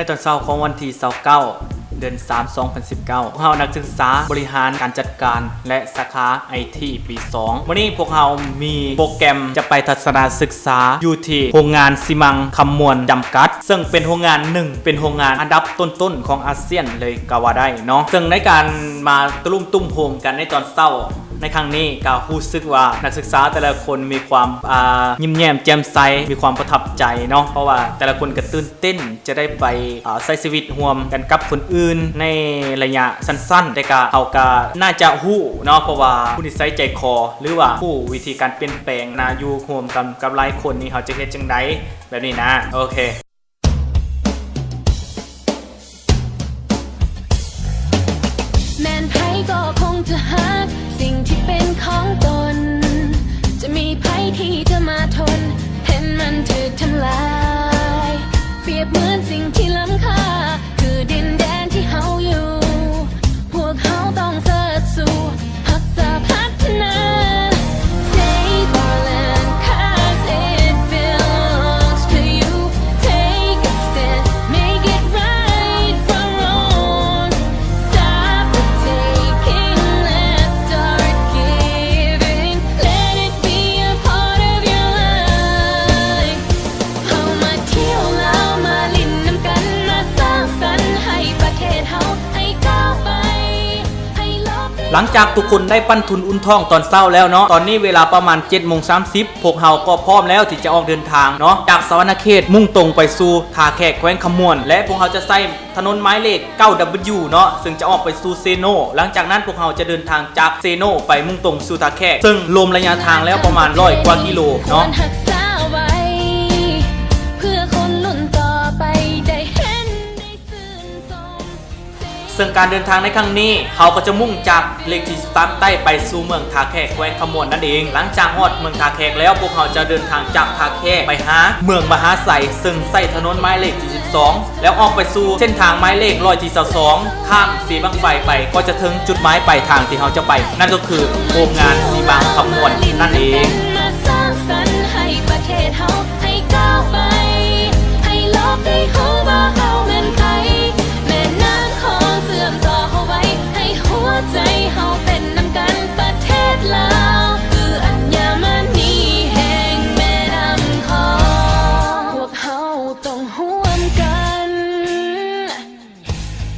ໃນຕອນເຊົ້າຂອງວັນທີຊາວເກົ້າ ເດືອນສາມ ສອງພັນສິບເກົ້າ ພວກເຮົານັກສຶກສາບໍລິຫານການຈັດການ ແລະ ສາຂາໄອທີປີສອງ ມື້ນີ້ພວກເຮົາມີໂປຣແກຣມຈະໄປທັດສະນະສຶກສາຢູ່ທີ່ໂຮງງານຊີມັງຄຳມ່ວນຈຳກັດ ເຊິ່ງເປັນໂຮງງານໜຶ່ງ ເປັນໂຮງງານອັນດັບຕົ້ນໆຂອງອາຊຽນເລີຍກໍວ່າໄດ້ເນາະ. ເຊິ່ງໃນການມາຕະລຸມຕຸ້ມໂຮມກັນໃນຕອນເຊົ້າໃນຄັ້ງນີ້ ກໍຮູ້ສຶກວ່ານັກສຶກສາແຕ່ລະຄົນມີຄວາມ ອ່າ ຍິ້ມແຍ້ມແຈ່ມໃສ ມີຄວາມປະທັບໃຈເນາະ ເພາະວ່າແຕ່ລະຄົນກໍຕື່ນເຕັ້ນ ຈະໄດ້ໄປ ເອີ ໃຊ້ຊີວິດຮ່ວມກັນກັບຄົນອື່ນໃນໄລຍະສັ້ນໆ ແຕ່ກະ ເຮົາກະໜ້າຈະຮູ້ເນາະ ເພາະວ່າຮູ້ນິໄສໃຈຄໍ ຫຼືວ່າຮູ້ວິທີການປ່ຽນແປງ ໜ້າຢູ່ຮ່ວມກັນກັບຫຼາຍຄົນນີ້ ເຮົາຈະເຮັດຈັ່ງໃດ ແບບນີ້ນະ. ໂອເຄ. ແມ່ນໃຜກໍຄົງຈະຮັກສິ່ງທີ່ເປັນຂອງຕົນ ຈະມີໃຜທີ່ຈະມາທົນເຫັນມັນຖືກທຳລາຍ ປຽບເໝືອນສິ່ງທີ່ລ້ຳຄ່າ ຄືດິນແດນທີ່ເຮົາຢູ່ ພວກເຮົາຕ້ອງເສີດສູ້ ຮັກສາພັດທະນາ Save our land 'cause it belongs to you. Take a stand, make it right from wrong. Stop the taking and start giving. Let it be a part of your life. ເຮົາມາທ່ຽວລາວ ມາຫຼິ້ນນຳກັນ ມາສ້າງສັນໃຫ້ປະເທດເຮົາ ໃຫ້ກ້າວໄປ ໃຫ້ໂລກໄດ້. ຫຼັງຈາກທຸກຄົນໄດ້ປັ້ນທຸນອຸ່ນທ້ອງຕອນເຊົ້າແລ້ວເນາະ, ຕອນນີ້ເວລາປະມານເຈັດໂມງສາມສິບ ພວກເຮົາກໍພ້ອມແລ້ວທີ່ຈະອອກເດີນທາງເນາະ ຈາກສະຫວັນນະເຂດ ມຸ່ງຕົງໄປສູ່ທ່າແຂກ ແຂວງຄຳມ່ວນ ແລະ ພວກເຮົາຈະໃຊ້ ຖະໜົນໝາຍເລກເກົ້າ W ເນາະ ເຊິ່ງຈະອອກໄປສູ່ເຊໂນ. ຫຼັງຈາກນັ້ນພວກເຮົາຈະເດີນທາງຈາກເຊໂນໄປມຸ່ງຕົງສູ່ທ່າແຂກ ເຊິ່ງລວມໄລຍະທາງແລ້ວປະມານຮ້ອຍກວ່າກິໂລເນາະ. ຄວນຮັກສາໄວ້ ເພື່ອຄົນລຸ້ນຕໍ່ໄປໄດ້ເຫັນໄດ້ຊື່ນຊົມ. ເຊິ່ງການເດີນທາງໃນຄັ້ງນີ້ ເຮົາກໍຈະມຸ່ງຈາກເລກທີສິບສາມໃຕ້ໄປສູ່ເມືອງທ່າແຂກ ແຂວງຄຳມ່ວນນັ້ນເອງ. ຫຼັງຈາກຮອດເມືອງທ່າແຂກແລ້ວ ພວກເຮົາຈະເດີນທາງຈາກທ່າແຂກໄປຫາເມືອງມະຫາໄຊ ເຊິ່ງໃຊ້ຖະໜົນໝາຍເລກທີສິບສອງ ແລ້ວອອກໄປສູ່ເສັ້ນທາງໝາຍເລກຮ້ອຍທີຊາວສອງ ຂ້າມເສບັ້ງໄຟໄປ ກໍຈະເຖິງຈຸດໝາຍປາຍທາງທີ່ເຮົາຈະໄປ ນັ້ນກໍຄືໂຮງງານຊີມັງຄຳມ່ວນນັ້ນເອງ. ມາສ້າງສັນໃຫ້ປະເທດເຮົາ ໃຫ້ກ້າວໄປ ໃຫ້ໂລກໄດ້ຮູ້ວ່າເຮົາແມ່ນໃຜ ແມ່ນ້ຳຂອງເຊື່ອມຕໍ່ເຮົາໄວ້ ໃຫ້ຫົວໃຈເຮົາເປັນນຳກັນ ປະເທດລາວ ຄືອັນຍາມະນີແຫ່ງແມ່ນ້ຳຂອງ ພວກເຮົາ ຕ້ອງຮ່ວມກັນ.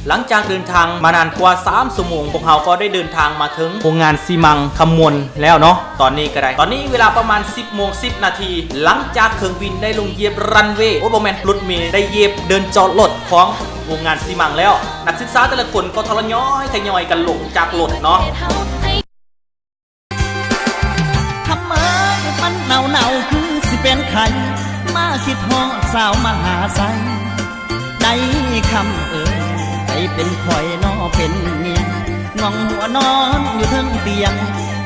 ຫຼັງຈາກເດີນທາງມານານກວ່າສາມຊົ່ວໂມງ ພວກເຮົາກໍໄດ້ເດີນທາງມາເຖິງໂຮງງານຊີມັງຄຳມ່ວນແລ້ວເນາະ. ຕອນນີ້ກໍໄດ້ ຕອນນີ້ເວລາປະມານສິບໂມງສິບນາທີ ຫຼັງຈາກເຄື່ອງບິນໄດ້ລົງຢຽບຣັນເວ ໂອ້ ບໍ່ແມ່ນ ລົດເມໄດ້ຢຽບເດີ່ນຈອດລົດຂອງໂຮງງານຊີມັງແລ້ວ ນັກສຶກສາແຕ່ລະຄົນກໍທະຍອຍ ທະຍອຍກັນລົງຈາກລົດເນາະ. ຄຳເອີຍ ມັນເນົ່າໆ ຄືຊິເປັນໄຂ້ ມາຄິດຮອດສາວມະຫາໄຊ ໄດ້ຄຳເອີຍ ໃຜເປັນຂ້ອຍນໍເປັນເມຍ ນ້ອງຫົວນອນຢູ່ເທິງຕຽງ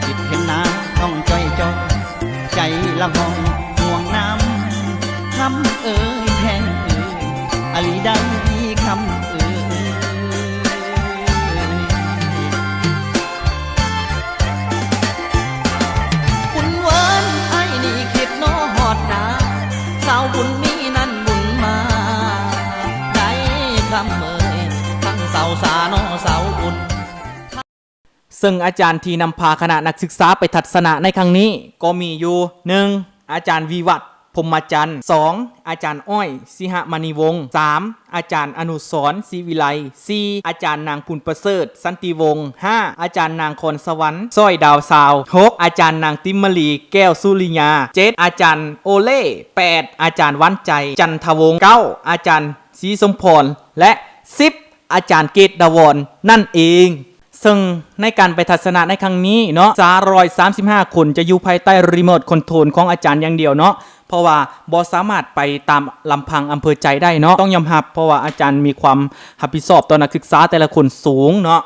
ຄິດເຫັນໜ້ານ້ອງຈ່ອຍໆ ໃຈລະຫ້ອງຫ່ວງນຳ ຄຳເອີຍ ແພງເອີຍ ອາລີໄດ ຄຳເອີຍ. ບຸນເວີນ ອ້າຍນີ້ຄິດເນາະຮອດໜ້າ ສາວບຸນມີນັ້ນບຸນມາ ໄດ້ຄຳເອີຍ ທັງສາວສາເນາະສາວອຸ່ນ. ເຊິ່ງອາຈານທີ່ນຳພາຄະນະນັກສຶກສາໄປທັດສະນະໃນຄັ້ງນີ້ ກໍມີຢູ່ ໜຶ່ງ ອາຈານວິວັດ ພົມມະຈັນ, ສອງ ອາຈານອ້ອຍ ສິຫະມະນີວົງ, ສາມ ອາຈານອະນຸສອນ ສີວິໄລ, ສີ່ ອາຈານນາງ ພຸນປະເສີດ ສັນຕິວົງ, ຫ້າ ອາຈານນາງ ຄອນສະຫວັນ ຊ້ອຍດາວຊາວ, ຫົກ ອາຈານນາງ ຕິມມະລີ ແກ້ວສຸລິຍາ, ເຈັດ ອາຈານໂອເລ່, ແປດ ອາຈານຫວານໃຈ ຈັນທະວົງ, ເກົ້າ ອາຈານສີສົມພອນ ແລະ ສິບ ອາຈານເກດດາວອນ ນັ້ນເອງ. ເຊິ່ງໃນການໄປທັດສະນະໃນຄັ້ງນີ້ເນາະ ສາມຮ້ອຍສາມສິບຫ້າຄົນຈະຢູ່ພາຍໃຕ້ຣີໂມດຄອນໂທຣນຂອງອາຈານຢ່າງດຽວເນາະ ເພາະວ່າບໍ່ສາມາດໄປຕາມລຳພັງອຳເພີໃຈໄດ້ເນາະ ຕ້ອງຍອມຮັບ ເພາະວ່າອາຈານມີຄວາມຮັບຜິດຊອບຕໍ່ນັກສຶກສາແຕ່ລະຄົນສູງເນາະ.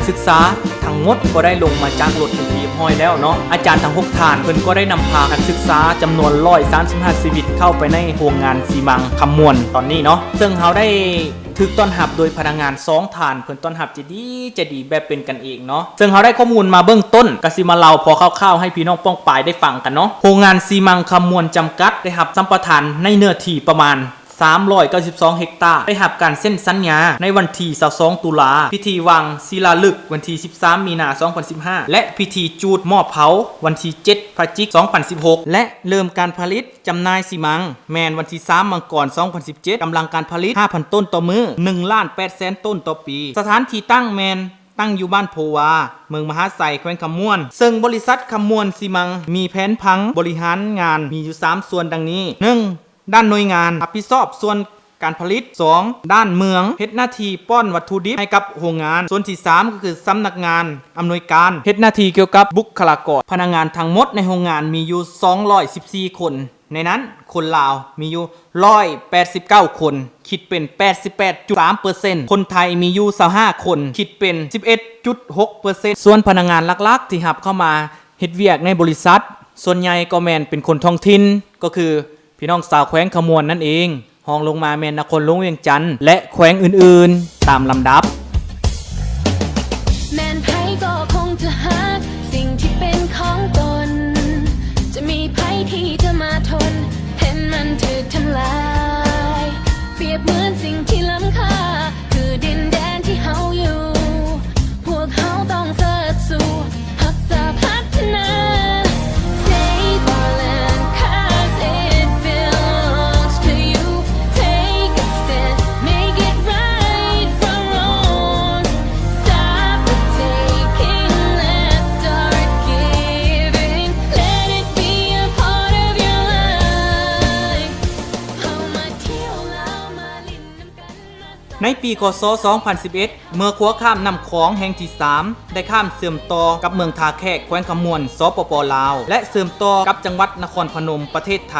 ສຶກສາທັງໝົດກໍໄດ້ລົງມາຈາກລົດເປັນທີ່ຮຽບຮ້ອຍແລ້ວເນາະ. ອາຈານທັງຫົກທ່ານ ເພິ່ນກໍໄດ້ນຳພານັກສຶກສາຈຳນວນຮ້ອຍສາມສິບຫ້າຊີວິດ ເຂົ້າໄປໃນໂຮງງານຊີມັງຄຳມ່ວນຕອນນີ້ເນາະ, ເຊິ່ງເຮົາໄດ້ຖືກຕ້ອນຮັບໂດຍພະນັກງານສອງທ່ານ ເພິ່ນຕ້ອນຮັບໃຈດີ ໃຈດີແບບເປັນກັນເອງເນາະ. ເຊິ່ງເຮົາໄດ້ຂໍ້ມູນມາເບື້ອງຕົ້ນ ກະຊິມາເລົ່າພໍຄ່າວໆໃຫ້ພີ່ນ້ອງປ້ອງປາຍໄດ້ຟັງກັນເນາະ. ໂຮງງານຊີມັງຄຳມ່ວນຈຳກັດ ໄດ້ຮັບສຳປະທານໃນເນື້ອທີ່ປະມານ ສາມຮ້ອຍເກົ້າສິບສອງເຮັກຕາ, ໄດ້ຮັບການເຊັນສັນຍາໃນວັນທີຊາວສອງຕຸລາ, ພິທີວາງສີລາລຶກວັນທີສິບສາມມີນາສອງພັນສິບຫ້າ ແລະ ພິທີຈູດມອບເຜົາວັນທີເຈັດພະຈິກສອງພັນສິບຫົກ ແລະ ເລີ່ມການຜະລິດຈຳໜ່າຍຊີມັງແມ່ນວັນທີສາມມັງກອນສອງພັນສິບເຈັດ, ກຳລັງການຜະລິດຫ້າພັນຕົ້ນຕໍ່ມື້, ໜຶ່ງລ້ານແປດແສນຕົ້ນຕໍ່ປີ. ສະຖານທີ່ຕັ້ງແມ່ນຕັ້ງຢູ່ບ້ານໂພວາ, ເມືອງມະຫາໄຊ, ແຂວງຄຳມ່ວນ, ເຊິ່ງບໍລິສັດຄຳມ່ວນຊີມັງມີແຜນຜັງບໍລິຫານງານມີຢູ່ສາມສ່ວນດັ່ງນີ້, ໜຶ່ງ ດ້ານໜ່ວຍງານຮັບຜິດຊອບສ່ວນການຜະລິດ, ສອງ ດ້ານເມືອງ ເຮັດໜ້າທີ່ປ້ອນວັດຖຸດິບໃຫ້ກັບໂຮງງານ, ສ່ວນທີສາມ ກໍຄືສຳນັກງານອຳນວຍການ ເຮັດໜ້າທີ່ກ່ຽວກັບບຸກຄະລາກອນ. ພະນັກງານທັງໝົດໃນໂຮງງານມີຢູ່ສອງຮ້ອຍສິບສີ່ຄົນ, ໃນນັ້ນຄົນລາວມີຢູ່ຮ້ອຍແປດສິບເກົ້າຄົນ, ຄິດເປັນແປດສິບແປດຈຸດສາມເປີເຊັນ, ຄົນໄທມີຢູ່ຊາວຫ້າຄົນ, ຄິດເປັນສິບເອັດຈຸດຫົກເປີເຊັນ. ສ່ວນພະນັກງານຫຼັກໆທີ່ຮັບເຂົ້າມາເຮັດວຽກໃນບໍລິສັດ ສ່ວນໃຫຍ່ກໍແມ່ນເປັນຄົນທ້ອງຖິ່ນ, ກໍຄື ພີ່ນ້ອງຊາວແຂວງຄຳມ່ວນນັ້ນເອງ, ຮອງລົງມາແມ່ນນະຄອນຫຼວງວຽງຈັນ ແລະ ແຂວງອື່ນໆຕາມລຳດັບ. ແມ່ນໃຜກໍຄົງຈະຮັກສິ່ງທີ່ເປັນຂອງຕົນ, ຈະມີໃຜທີ່ຈະມາທົນເຫັນມັນຖືກທຳລາຍ. ປຽບເໝືອນສິ່ງທີ່ລ້ຳຄ່າ ຄືດິນແດນທີ່ເຮົາຢູ່, ພວກເຮົາຕ້ອງເຊີດສູ້ ຮັກສາພັດທະນາ Save our land, 'cause it belongs to you. Take a stand, make it right from wrong. Stop the taking, let start giving. Let it be a part of your life. ເຮົາມາທ່ຽວລາວ ມາຫຼິ້ນນຳກັນ. ໃນປີ ຄ.ສ. ສອງພັນສິບເອັດ ເມື່ອຂົວຂ້າມນ້ຳຂອງແຫ່ງທີສາມ ໄດ້ຂ້າມເຊື່ອມຕໍ່ກັບເມືອງທ່າແຂກ ແຂວງຄຳມ່ວນ ສປປ ລາວ ແລະ ເຊື່ອມຕໍ່ກັບຈັງຫວັດນະຄອນພະນົມ ປະເທດໄທ,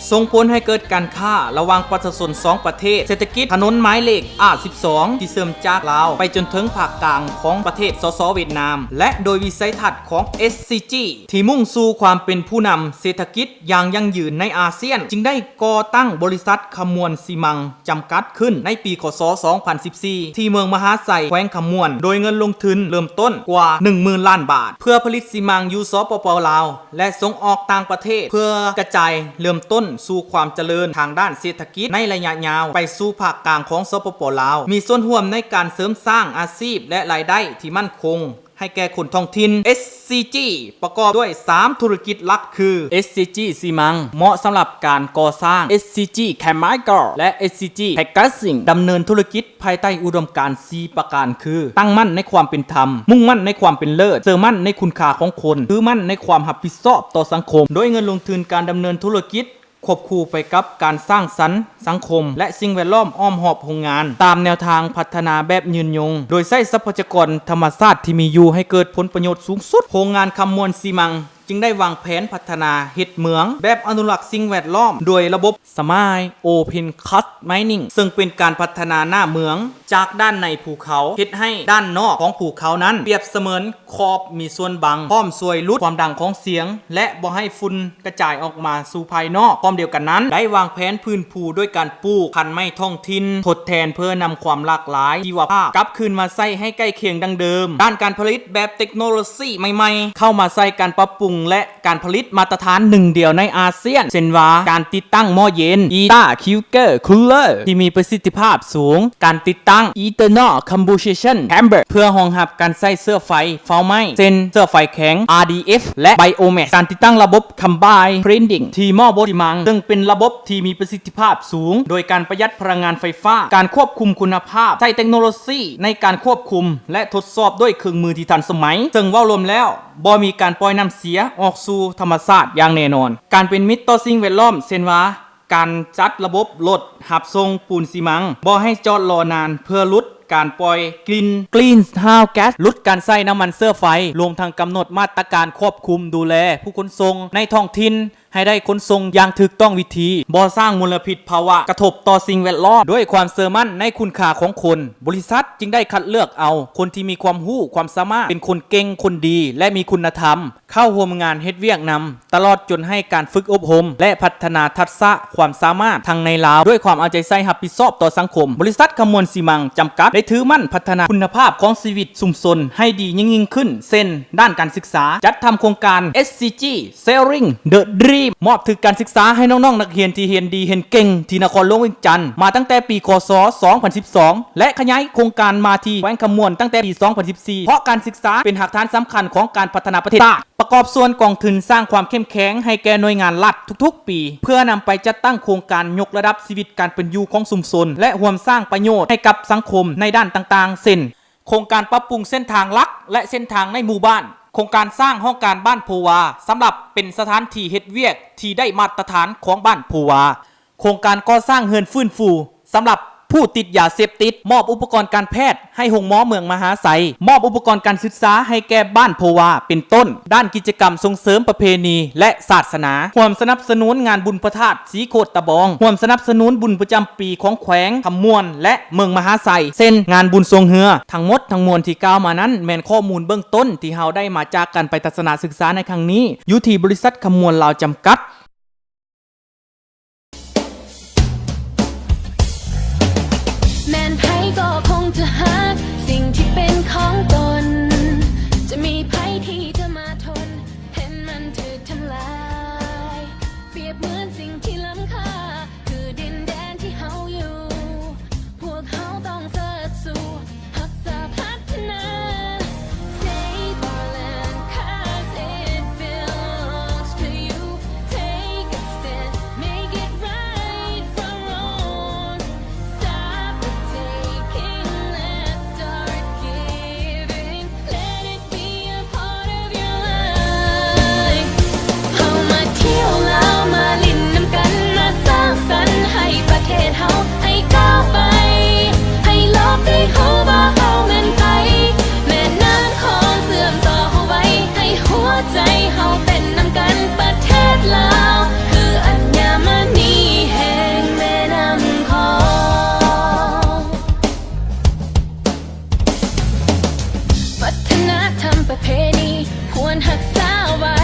ສົ່ງຜົນໃຫ້ເກີດການຄ້າລະຫວ່າງປະຊາຊົນສອງປະເທດ, ເສດຖະກິດຖະໜົນໝາຍເລກ ອາ ສິບສອງ ທີ່ເຊື່ອມຈາກລາວໄປຈົນເຖິງພາກກາງຂອງປະເທດ ສສ ຫວຽດນາມ ແລະ ໂດຍວິໄສທັດຂອງ SCG ທີ່ມຸ່ງສູ່ຄວາມເປັນຜູ້ນຳເສດຖະກິດຢ່າງຢັ້ງຢືນໃນອາຊຽນ, ຈຶ່ງໄດ້ກໍ່ຕັ້ງບໍລິສັດຄຳມ່ວນຊີມັງ ຈຳກັດຂຶ້ນໃນປີ ຄ.ສ. ສອງພັນສິບສີ່ ທີ່ເມືອງມະຫາໄຊ ແຂວງຄຳມ່ວນ ໂດຍເງິນລົງທຶນເລີ່ມຕົ້ນກວ່າໜຶ່ງໝື່ນລ້ານບາດ ເພື່ອຜະລິດຊີມັງຢູ່ ສປປ ລາວ ແລະ ສົ່ງອອກຕ່າງປະເທດ ເພື່ອກະຈາຍເລີ່ມຕົ້ນສູ່ຄວາມຈະເລີນທາງດ້ານເສດຖະກິດໃນໄລຍະຍາວ ໄປສູ່ພາກກາງຂອງ ສປປ ລາວ, ມີສ່ວນຮ່ວມໃນການເສີມສ້າງອາຊີບ ແລະ ລາຍໄດ້ທີ່ໝັ້ນຄົງ ໃຫ້ແກ່ຄົນທ້ອງຖິ່ນ. SCG ປະກອບດ້ວຍສາມທຸລະກິດຫຼັກຄື SCG ຊີມັງ ເໝາະສຳລັບການກໍ່ສ້າງ, SCG Chemical ແລະ SCG Packaging ດຳເນີນທຸລະກິດພາຍໃຕ້ອຸດົມການສີ່ປະການຄື ຕັ້ງໝັ້ນໃນຄວາມເປັນທຳ, ມຸ່ງໝັ້ນໃນຄວາມເປັນເລີດ, ເຊື່ອໝັ້ນໃນຄຸນຄ່າຂອງຄົນ, ຖືໝັ້ນໃນຄວາມຮັບຜິດຊອບຕໍ່ສັງຄົມ, ໂດຍເງິນລົງທຶນການດຳເນີນທຸລະກິດ ຄວບຄູ່ໄປກັບການສ້າງສັນສັງຄົມ ແລະ ສິ່ງແວດລ້ອມອ້ອມຮອບໂຮງງານ ຕາມແນວທາງພັດທະນາແບບຍືນຍົງ, ໂດຍໃຊ້ຊັບພະຍາກອນທຳມະຊາດທີ່ມີຢູ່ໃຫ້ເກີດຜົນປະໂຫຍດສູງສຸດ. ໂຮງງານຄຳມ່ວນຊີມັງຈຶ່ງໄດ້ວາງແຜນພັດທະນາເຮັດເມືອງແບບອະນຸລັກສິ່ງແວດລ້ອມ ດ້ວຍລະບົບ Smart Open Cast Mining ເຊິ່ງເປັນການພັດທະນາໜ້າເມືອງຈາກດ້ານໃນພູເຂົາ ເຮັດໃຫ້ດ້ານນອກຂອງພູເຂົານັ້ນປຽບສະເໝືອນ ຂອບມີສ່ວນບັງ ພ້ອມຊ່ວຍຫຼຸດຄວາມດັງຂອງສຽງ ແລະ ບໍ່ໃຫ້ຝຸ່ນກະຈາຍອອກມາສູ່ພາຍນອກ. ພ້ອມດຽວກັນນັ້ນ ໄດ້ວາງແຜນຟື້ນຟູດ້ວຍການປູກພັນໄມ້ທ້ອງຖິ່ນທົດແທນ ເພື່ອນຳຄວາມຫຼາກຫຼາຍຊີວະພາບກັບຄືນມາໃຊ້ໃຫ້ໃກ້ຄຽງດັ່ງເດີມ. ດ້ານການຜະລິດແບບເຕັກໂນໂລຊີໃໝ່ໆ ເຂົ້າມາໃສ່ການປັບປຸງ ແລະ ການຜະລິດມາດຕະຖານໜຶ່ງດຽວໃນອາຊຽນ ເຊັ່ນວ່າ ການຕິດຕັ້ງໝໍ້ເຢັນ Ita Cooker Cooler ທີ່ມີປະສິດທິພາບສູງ, ການຕິດຕັ້ງ Internal Combustion Chamber ເພື່ອຮອງຮັບການໃຊ້ເຊື້ອໄຟເຝົ້າໄໝ້ ເຊັ່ນ ເຊື້ອໄຟແຂງ RDF ແລະ Biomass, ການຕິດຕັ້ງລະບົບ Combined Blending ທີ່ໝໍ້ບົດຊີມັງ ເຊິ່ງເປັນລະບົບທີ່ມີປະສິດທິພາບສູງ ໂດຍການປະຢັດພະລັງງານໄຟຟ້າ, ການຄວບຄຸມຄຸນນະພາບ, ໃຊ້ເຕັກໂນໂລຊີໃນການຄວບຄຸມ ແລະ ທົດສອບດ້ວຍເຄື່ອງມືທີ່ທັນສະໄໝ, ເຊິ່ງເວົ້າລວມແລ້ວ ບໍ່ມີການປ່ອຍນ້ຳເສຍອອກສູ່ທຳມະຊາດຢ່າງແນ່ນອນ. ການເປັນມິດຕໍ່ສິ່ງແວດລ້ອມ ເຊັ່ນວ່າ ການຈັດລະບົບລົດຮັບສົ່ງປູນຊີມັງ ບໍ່ໃຫ້ຈອດລໍນານ ເພື່ອຫຼຸດການປ່ອຍກິ່ນ Greenhouse Gas, ຫຼຸດການໃຊ້ນ້ຳມັນເຊື້ອໄຟ, ລວມທັງກຳນົດມາດຕະການຄວບຄຸມດູແລຜູ້ຂົນສົ່ງໃນທ້ອງຖິ່ນ ໃຫ້ໄດ້ຂົນສົ່ງຢ່າງຖືກຕ້ອງວິທີ, ບໍ່ສ້າງມົນລະພິດພາວະກະທົບຕໍ່ສິ່ງແວດລ້ອມ. ດ້ວຍຄວາມເຊື່ອໝັ້ນໃນຄຸນຄ່າຂອງຄົນ, ບໍລິສັດຈຶ່ງໄດ້ຄັດເລືອກເອົາຄົນທີ່ມີຄວາມຮູ້ຄວາມສາມາດ, ເປັນຄົນເກັ່ງ, ຄົນດີ ແລະ ມີຄຸນນະທຳ ເຂົ້າຮ່ວມງານເຮັດວຽກນຳ, ຕະຫຼອດຈົນໃຫ້ການຝຶກອົບຮົມ ແລະ ພັດທະນາທັກສະຄວາມສາມາດທັງໃນລາວ, ດ້ວຍຄວາມເອົາໃຈໃສ່ຮັບຜິດຊອບຕໍ່ສັງຄົມ. ບໍລິສັດຄຳມ່ວນສີມັງຈຳກັດ ໄດ້ຖືໝັ້ນພັດທະນາຄຸນນະພາບຂອງຊີວິດຊຸມຊົນໃຫ້ດີຍິ່ງໆຂຶ້ນ, ເຊັ່ນ ດ້ານການສຶກສາ, ຈັດທຳໂຄງການ ເອສຊີຈີ Sharing the Dream ມອບທຶນການສຶກສາໃຫ້ນ້ອງໆນັກຮຽນທີ່ຮຽນດີຮຽນເກັ່ງທີ່ນະຄອນຫຼວງວຽງຈັນ ມາຕັ້ງແຕ່ປີ ຄ.ສ. ສອງພັນສິບສອງ ແລະ ຂະຫຍາຍໂຄງການມາທີ່ແຂວງຄຳມ່ວນຕັ້ງແຕ່ປີ ສອງພັນສິບສີ່ ເພາະການສຶກສາເປັນຮາກຖານສຳຄັນຂອງການພັດທະນາປະເທດຊາດ. ປະກອບສ່ວນກອງທຶນສ້າງຄວາມເຂັ້ມແຂງໃຫ້ແກ່ໜ່ວຍງານລັດທຸກໆປີ ເພື່ອນຳໄປຈັດຕັ້ງໂຄງການຍົກລະດັບຊີວິດການເປັນຢູ່ຂອງຊຸມຊົນ ແລະ ຮ່ວມສ້າງປະໂຫຍດໃຫ້ກັບສັງຄົມໃນດ້ານຕ່າງໆ ເຊັ່ນ ໂຄງການປັບປຸງເສັ້ນທາງຫຼັກ ແລະ ເສັ້ນທາງໃນໝູ່ບ້ານ, ໂຄງການສ້າງຫ້ອງການບ້ານໂພວາ ສຳລັບເປັນສະຖານທີ່ເຮັດວຽກທີ່ໄດ້ມາດຕະຖານຂອງບ້ານໂພວາ, ໂຄງການກໍ່ສ້າງເຮືອນຟື້ນຟູສຳລັບຜູ້ຕິດຢາເສບຕິດ, ມອບອຸປະກອນການແພດໃຫ້ໂຮງໝໍເມືອງມະຫາໄຊ, ມອບອຸປະກອນການສຶກສາໃຫ້ແກ່ບ້ານໂພວາ ເປັນຕົ້ນ ດ້ານກິດຈະກຳສົ່ງເສີມປະເພນີ ແລະ ສາສະໜາ, ຮ່ວມສະໜັບສະໜູນງານບຸນພະທາດ ສີໂຄດຕະບອງ, ຮ່ວມສະໜັບສະໜູນບຸນປະຈຳປີຂອງແຂວງຄຳມ່ວນ ແລະ ເມືອງມະຫາໄຊ ເຊັ່ນ ງານບຸນຊ່ວງເຮືອ. ທັງໝົດທັງມວນທີ່ກ່າວມານັ້ນ ແມ່ນຂໍ້ມູນເບື້ອງຕົ້ນທີ່ເຮົາໄດ້ມາຈາກການໄປທັດສະນະສຶກສາໃນຄັ້ງນີ້ ຢູ່ທີ່ບໍລິສັດຄຳມ່ວນລາວຈຳກັດ. ແມ່ນໃຜກໍຄົງຈະຮັກສິ່ງທີ່ເປັນຂອງຕົນ, ຈະມີໃຜທີ່ຈະມາທົນ ເຫັນມັນຖືກທຳລາຍ ປຽບເໝືອນສິ່ງທີ່ລ້ຳຄ່າ ຄືດິນແດນທີ່ເຮົາຢູ່ ພວກເຮົາຕ້ອງເຊີດຊູ ຮັກສາພັດທະນາ Save our land 'cause it belongs to you. Take a stand, make it right from wrong. Stop the taking, let's start giving. Let it be a part of your life. ເຮົາມາທ່ຽວລາວ ມາຫຼິ້ນນຳກັນ ມາສ້າງສັນໃຫ້ປະເທດເຮົາ ໃຫ້ກ້າວໄປ ໃຫ້ໂລກໄດ້ຮູ້ວ່າເຮົາແມ່ນໃຜ ແມ່ນ້ຳຂອງເຊື່ອມຕໍ່ເຮົາໄວ້ ໃຫ້ຫົວໃຈເຮົາເປັນນຳກັນ ປະເທດລາວ ຄືອັນຍາມະນີແຫ່ງແມ່ນ້ຳຂອງ. ວັດທະນະທຳປະເພນີຄວນຮັກສາໄວ້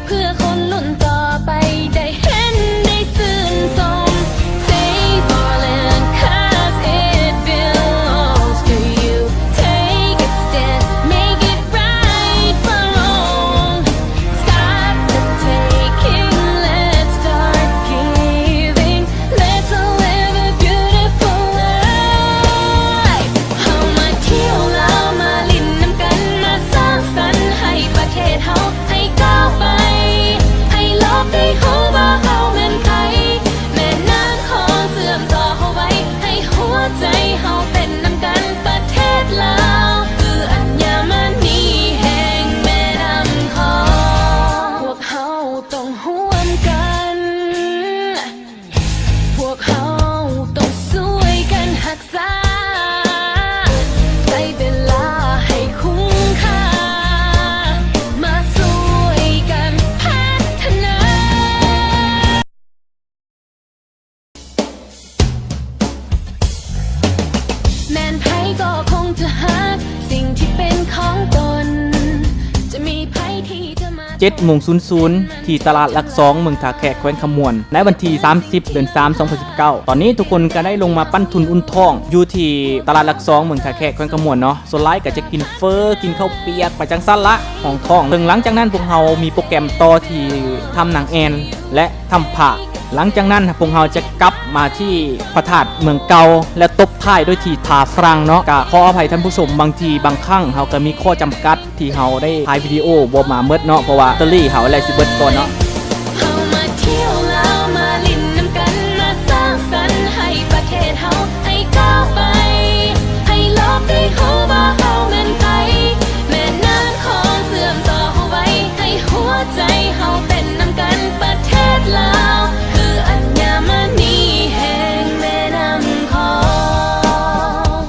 ເພື່ອຄົນລຸ້ນຕໍ່ໄປໄດ້ເຫັນໄດ້ຊື່ນຊົມ Save our land 'cause it belongs to you. Take a stand, make it right from wrong. Stop the taking, let's start giving. Let's all live a beautiful life. ເຮົາມາທ່ຽວລາວ ມາຫຼິ້ນນຳກັນ ມາສ້າງສັນໃຫ້ປະເທດເຮົາ ໃຫ້ກ້າວໄປ ໃຫ້ໂລກໄດ້ຮູ້ວ່າເຮົາແມ່ນໃຜ ແມ່ນ້ຳຂອງເຊື່ອມຕໍ່ເຮົາໄວ້ ໃຫ້ຫົວໃຈເຮົາເປັນນຳກັນ ປະເທດລາວ ຄືອັນຍາມະນີແຫ່ງແມ່ນ້ຳຂອງ ພວກເຮົາຕ້ອງຮ່ວມກັນ ພວກເຮົາຕ້ອງຊ່ວຍກັນຮັກສາ ໃຊ້ເວລາໃຫ້ຄຸ້ມຄ່າ ມາຊ່ວຍກັນພັດທະນາ. ແມ່ນໃຜກໍຄົງຈະຮັກສິ່ງທີ່ເປັນຂອງຕົນ ຈະມີໃຜທີ່ຈະມາ ເຈັດໂມງສູນສູນ ທີ່ຕະຫຼາດຫຼັກສອງ ເມືອງທ່າແຂກ ແຂວງຄຳມ່ວນ ໃນວັນທີສາມສິບ ເດືອນສາມ ສອງພັນສິບເກົ້າ. ຕອນນີ້ທຸກຄົນກໍໄດ້ລົງມາປັ້ນທຸນອຸ່ນທ້ອງ ຢູ່ທີ່ຕະຫຼາດຫຼັກສອງ ເມືອງທ່າແຂກ ແຂວງຄຳມ່ວນເນາະ. ສ່ວນຫຼາຍກໍຈະກິນເຝີ ກິນເຂົ້າປຽກໄປຈັ່ງຊັ້ນລະ ຮອງທ້ອງ. ເຊິ່ງຫຼັງຈາກນັ້ນພວກເຮົາມີໂປຣແກຣມຕໍ່ທີ່ຖ້ຳນາງແອ່ນ ແລະ ຖ້ຳພະ. ຫຼັງຈາກນັ້ນພວກເຮົາຈະກັບມາທີ່ພະທາດເມືອງເກົ່າ ແລະ ຕົບທ້າຍດ້ວຍທີ່ທ່າຝຣັ່ງເນາະ. ກະຂໍອະໄພທ່ານຜູ້ຊົມ ບາງທີບາງຄັ້ງເຮົາກະມີຂໍ້ຈຳກັດ ທີ່ເຮົາໄດ້ຖ່າຍວິດີໂອບໍ່ມາໝົດເນາະ ເພາະວ່າແບັດເຕີຣີເຮົາແຫຼະຊິເບິດກ່ອນເນາະ. ເຮົາມາທ່ຽວລາວ ມາຫຼິ້ນນຳກັນ ມາສ້າງສັນໃຫ້ປະເທດເຮົາ ໃຫ້ກ້າວໄປ ໃຫ້ໂລກໄດ້ຮູ້ວ່າເຮົາແມ່ນໃຜ ແມ່ນ້ຳຂອງເຊື່ອມຕໍ່ເຮົາໄວ້ ໃຫ້ຫົວໃຈເຮົາເປັນນຳກັນ ປະເທດລາວ ຄືອັນຍາມະນີແຫ່ງແມ່ນ້ຳຂອງ.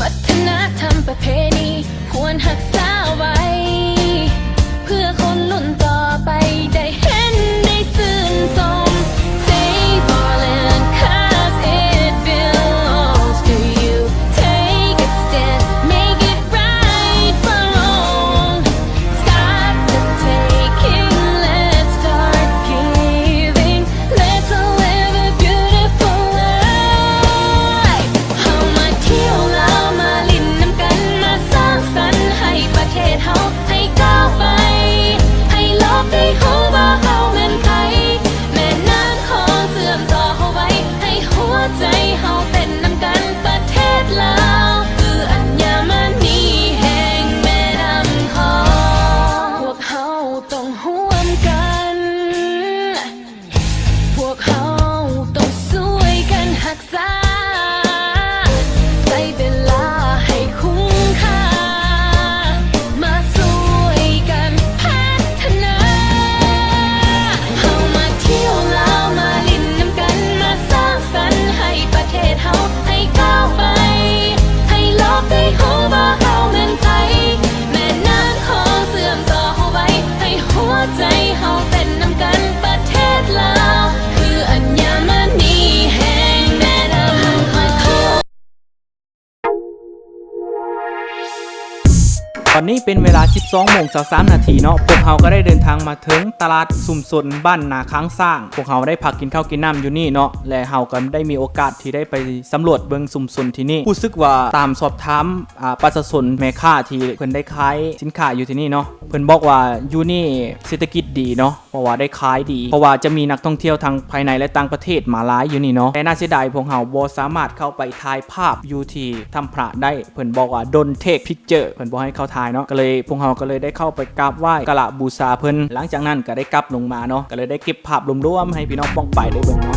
ວັດທະນະທຳປະເພນີຄວນຮັກສາໄວ້ ຕອນນີ້ເປັນເວລາສິບສອງໂມງຊາວສາມນາທີເນາະ, ພວກເຮົາກໍໄດ້ເດີນທາງມາເຖິງຕະຫຼາດຊຸມຊົນບ້ານນາຄ້າງຊ້າງ. ພວກເຮົາໄດ້ພັກກິນເຂົ້າກິນນ້ຳຢູ່ນີ້ເນາະ ແລະ ເຮົາກໍໄດ້ມີໂອກາດທີ່ໄດ້ໄປສຳຫຼວດເບິ່ງຊຸມຊົນທີ່ນີ້. ຮູ້ສຶກວ່າຕາມສອບຖາມ ອາ ປະຊາຊົນແມ່ຄ້າທີ່ເພິ່ນໄດ້ຂາຍສິນຄ້າຢູ່ທີ່ນີ້ເນາະ, ເພິ່ນບອກວ່າຢູ່ນີ້ເສດຖະກິດດີເນາະ ເພາະວ່າໄດ້ຂາຍດີ ເພາະວ່າຈະມີນັກທ່ອງທ່ຽວທັງພາຍໃນ ແລະ ຕ່າງປະເທດມາຫຼາຍຢູ່ນີ້ເນາະ. ແຕ່ໜ້າເສຍດາຍພວກເຮົາບໍ່ສາມາດເຂົ້າໄປຖ່າຍພາບຢູ່ທີ່ຖ້ຳພະໄດ້, ເພິ່ນບອກວ່າ Don't take picture ເພິ່ນບໍ່ໃຫ້ເຂົ້າຖ່າຍເນາະ, ກໍເລີຍ ພວກເຮົາກໍເລີຍໄດ້ເຂົ້າໄປກາບໄຫວ້ກະລະບູຊາເພິ່ນ. ຫຼັງຈາກນັ້ນກໍໄດ້ກັບລົງມາເນາະ, ກໍເລີຍໄດ້ເກັບພາບລວມໆໃຫ້ພີ່ນ້ອງປ້ອງປາຍໄດ້ເບິ່ງເນາະ.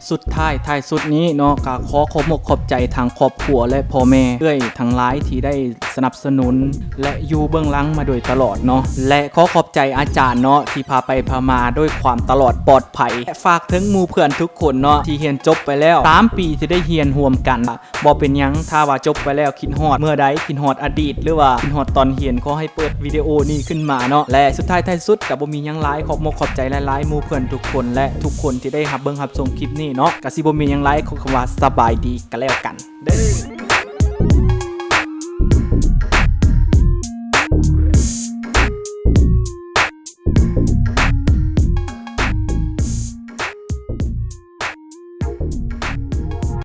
ສຸດທ້າຍທ້າຍສຸດນີ້ເນາະ ກໍຂໍຂອບມົກຂອບໃຈທາງຄອບຄົວ ແລະ ພໍ່ແມ່ເອື້ອຍທັງຫຼາຍທີ່ໄດ້ສະໜັບສະໜູນ ແລະ ຢູ່ເບື້ອງຫຼັງມາໂດຍຕະຫຼອດເນາະ ແລະ ຂໍຂອບໃຈອາຈານເນາະ ທີ່ພາໄປພາມາດ້ວຍຄວາມຕະຫຼອດປອດໄພ. ແລະ ຝາກເຖິງໝູ່ເພື່ອນທຸກຄົນເນາະ ທີ່ຮຽນຈົບໄປແລ້ວ ສາມປີທີ່ໄດ້ຮຽນຮ່ວມກັນ. ບໍ່ເປັນຫຍັງ ຖ້າວ່າຈົບໄປແລ້ວຄິດຮອດເມື່ອໃດ ຄິດຮອດອະດີດ ຫຼືວ່າຄິດຮອດຕອນຮຽນ ຂໍໃຫ້ເປີດວິດີໂອນີ້ຂຶ້ນມາເນາະ. ແລະ ສຸດທ້າຍທ້າຍສຸດກໍບໍ່ມີຫຍັງຫຼາຍ ຂອບມົກຂອບໃຈຫຼາຍໆ ໝູ່ເພື່ອນທຸກຄົນ ແລະ ທຸກຄົນທີ່ໄດ້ຮັບເບິ່ງຮັບຊົມຄລິບນີ້ເນາະ. ກໍຊິບໍ່ມີຫຍັງຫຼາຍ ຂໍຄຳວ່າສະບາຍດີກໍແລ້ວກັນເດີ້.